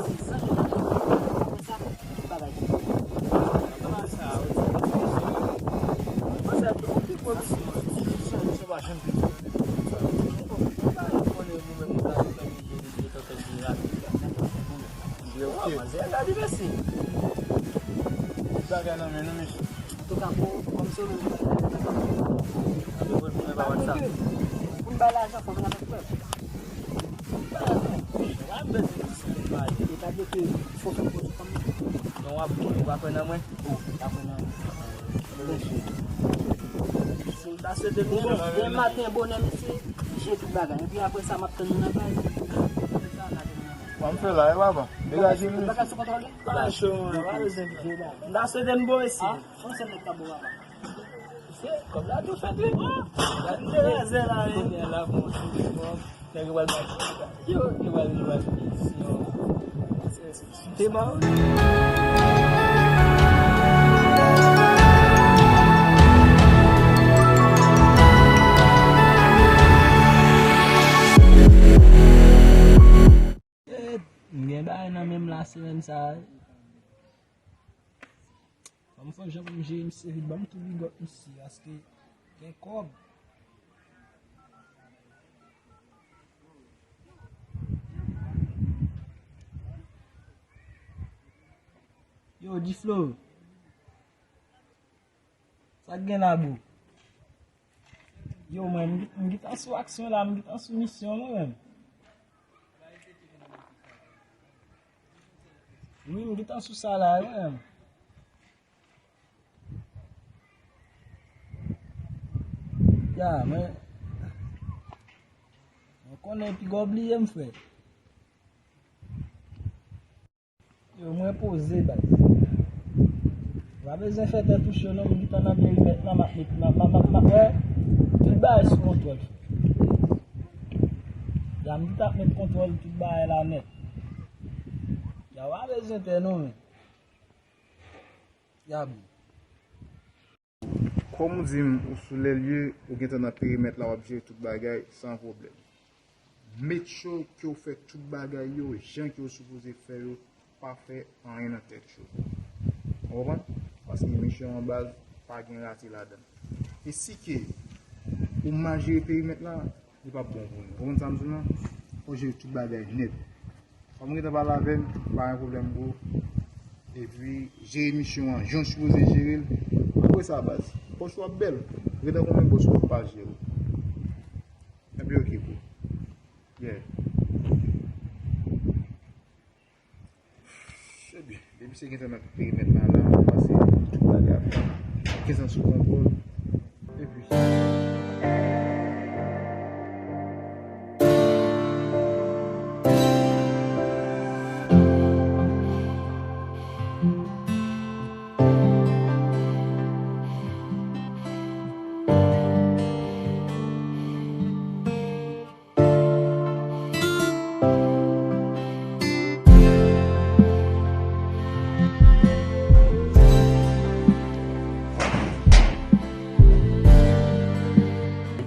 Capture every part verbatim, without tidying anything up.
Apre sa, tout bagay konprann. Sa, ou di, komisyon, komisyon pa janm vin. Gade, mesye. Tout bagay nan men nou, mesye. Antouka, pou, kòm se ou menm ki bay lajan, sa fè. Pou n bay lajan, fò vin avèk prèv. Ou pa bezwen di si nou pale. E pa di ke fò fè pwodui kòm mwen. Non, w ap, w ap kwè nan mwen. Ou pa kwè nan mwen. Si m ta swete nou bon, demen maten bonè, mesye, jere tout bagay. Epi apre sa, m ap tann nou nan kay. Sa n a jere nan men. Sa m fè la, e papa. Degaje nou. Bagay sou kontwòl, wi? Pa cho, mwen, pa bezwen pale. M ta swete n bon, mesye. Ah, yon sèl nèg k ap bon, papa. Se, kòb la tou fèt, wi. Gade m te raze la, wi. Kounye a la, bon, bon. Nèg yo pral bat. Yo, yo pral, yo pral. Yo. Se, se, se. Te ba. M gen bagay nan men m la semèn sa a. Ban m fè jan pou m jere misye vit. Ban m tou bigòt misye, paske gen kòb. Yo, Diflo. Sa k gen la, bro? Yo, mwen, m, m gentan sou aksyon la, m gentan sou misyon, mwen menm. Wi, m gentan sou sa la, mwen menm. Ya, mwen, mwen konnen piga w bliye m, frè. Yo, mwen poze, baz. Ou pa bezwen fè tèt ou cho, non, m gentan nan perimèt la, m ap met, m ap, m ap, m ap, m ap wè tout bagay sou kontwòl. Ya, m gentan ap met kontwòl tout bagay la nèt. Ya, ou pa bezwen pè, non, men. Ya, bon. Kòm ou di m ou sou lè lye, ou gentan nan perimèt la, w ap jere tout bagay san pwoblèm. Make sure ke w fè tout bagay yo jan ke w sipoze fè yo, pa fè anyen nan tèt cho. Ou konprann? Paske misyon an baz pa gen rate ladan. E si ke ou mal jere perimèt la, li p ap bon pou nou. Ou konprann sa m di w lan? Fò w jere tout bagay nèt. Kòm ou gentan pale avè m, pa gen pwoblèm, bro. Epi, jere misyon an jan w sipoze jere l. Apre sa, baz, pòch ou ap bèl. Gentan konbyen bòs ou pa jere. Epi, ok, bro. Yeah. Ebyen, depi se gentan nan perimèt la, la, m panse tout bagay ap gentan sou kontwòl. Epi.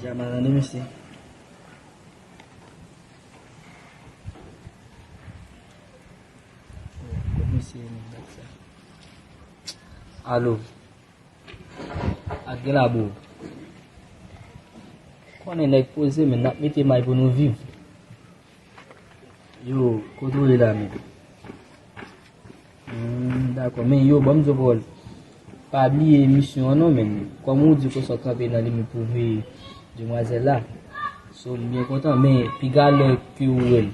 Dja malande, mesye. Kot mesye ye menm, gad sa. Alo. Ak gen labou. Konnen nèg poze, men n ap mete may pou nou viv. Yo, kote w ye la, men? Hmm, dakò, men yo, ban m di w pawòl. Pa bliye misyon an non, men. Kòm ou di konsa w kanpe nan limit pou veye demwazèl la. So, m byen kontan, men piga lè ke ou wè l,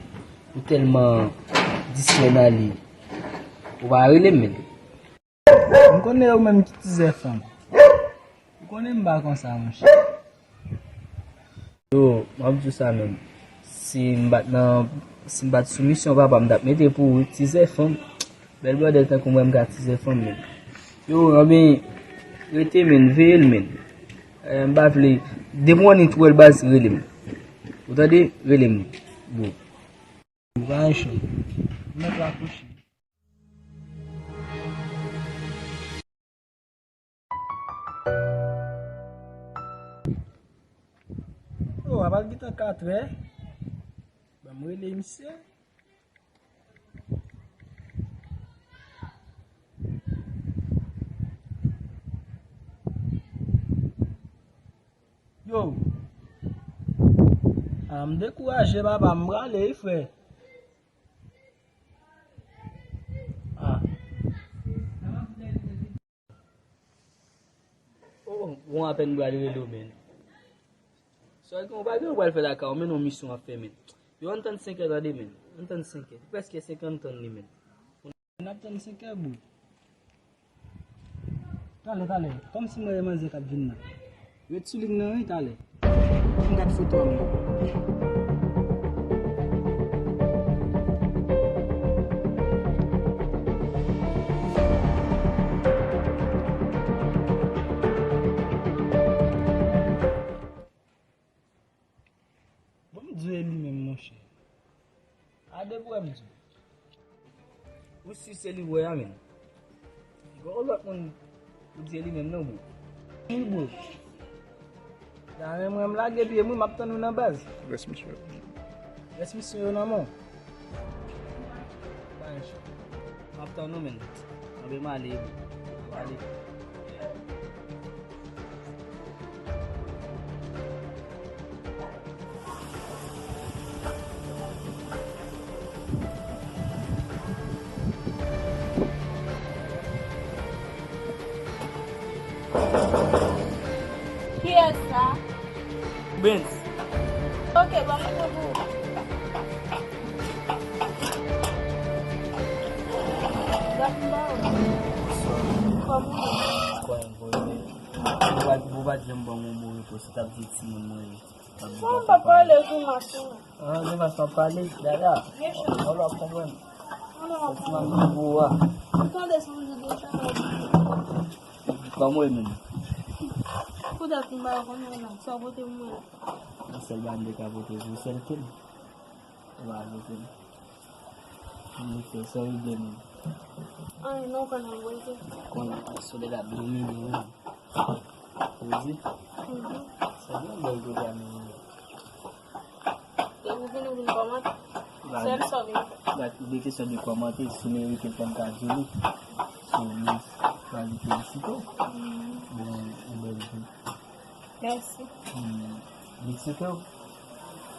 ou tèlman distrè nan li, ou pa rele m, men. M konnen ou menm ki tizè fanm. Ou konnen m pa konsa, monchè. Yo, m ap di w sa menm. Si m pa t nan, si m pa t sou misyon papa, m t ap mete pou ou wi, tizè fanm. Bèl blòdè tankou mwen, m ka tizè fanm menm. Yo, anben, rete menm, veye l menm. Eh, m pa vle, depi w annik wè l baz, rele m. Ou tande? Rele m. Bon. Ou pa yon cho. M mèt rakwoche. Oh, apral gentan katrè. Ban m rele misye. Yo. Ah, m dekouraje, papa, m prale wi, frè. Oh, bon, apèn m pral rele w, men. Sa gen yon bagay ou pral fè lakay ou, men yon misyon ap fè, men. Yo, ann tann senk è tande, men. Ann tann senk è. Prèske senk è ann tann li, men. N ap tann senk è, bro. Talè, talè. Kòmsi mwen wè manzè k ap vin nan. Ret sou liy nan, wi, talè. Fè m gad foto a, mwen. Bon, m di w e li menm, monchè. A depi w wè m di w. Ou si se li w wè a, men. Gen yon lòt moun ou di e li menm non, bro. Wi, bro. Dayè mwen, m lage pye m wi, m ap tann ou nan baz. Rès misyon yo. Rès misyon yo nan men w. Pa gen cho. M ap tann ou, men. Anben m ale, bro. M ale. Kiyès sa? Benz. Ok, ban m pran pou ou. Gad m ba ou. Kòman ou ye? Kòman ou ye? Ou pa, ou pa t janm ban m yon bon repons, ou t ap di timoun mwen ye. Bon, m pa pale sou machin nan. Ah, se pa sa w ap pale, dada. Ou pa konprann. Soti nan nivo a. Ou tande sa m di deja. Kòman w ye menm? Poutèt m pa konn mwen la, sa w pote pou mwen la. Yon sèl bagay m te ka pote pou ou, sèl ke m. Ou pa ajoute m. Anyen, non, konn anvoye. Konn Soledad domine wi. Poze. Mhm. Se yon bèl pwogram wi. E ou vin, ou vin kòmante. Sèl sa w vin fè. Ba, de kesyon de kòmante, si merite fò m ka di li. So, m pral felisite w. Mhm. Bon, yon bèl jou. Mèsi. Hmm, li site w?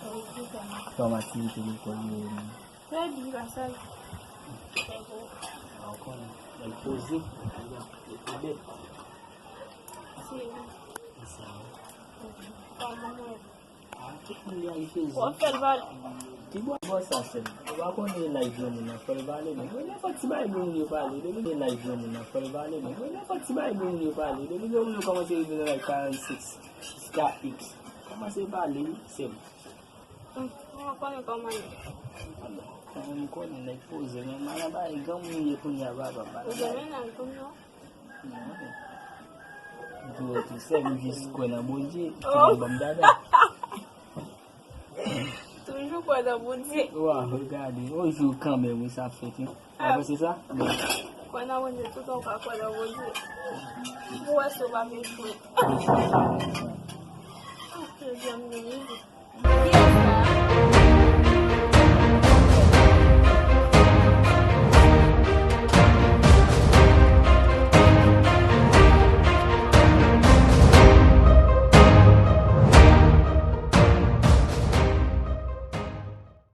Wi, li site m. Kòman aktivite lekòl yo ye menm? Trè byen, pa sal. Trè byen. Ah, ou konnen, lè l poze, li ap, li ap bèt. Se li. Se sa, wi. Kòman mwen? Ah, tout moun gen alitezon. W ap fè l pale. Ki bò, bò sa, sè m? Ou pa konnen live yon moun nan, fè l pale, men. Mwen, nenpòt ti bagay gen moun yo pale. Depi gen live yon moun nan, fè l pale, men. Mwen, nenpòt ti bagay gen moun yo pale. Depi gen moun yo kòmanse rive nan live karannsis jiska X. Kòmanse pale, wi, sè m. Hum, mwen konnen kòman l ye. Kòman m konnen, nèg poze, men, malè bagay, granmoun ye kounye a, papa. Poze, men, nèg kounye a. Toujou tou sèl, m jis kwè nan Bondye, ki nan ban m dada. Toujou kwè nan Bondye. Wa, regade, yon jou kanmenm, wi, sa fèt, wi. W ap panse sa? Kwè nan Bondye, toutan w ka kwè nan Bondye. Ou wè si w pa vle kwè. Ah, Jezi, m gen ide.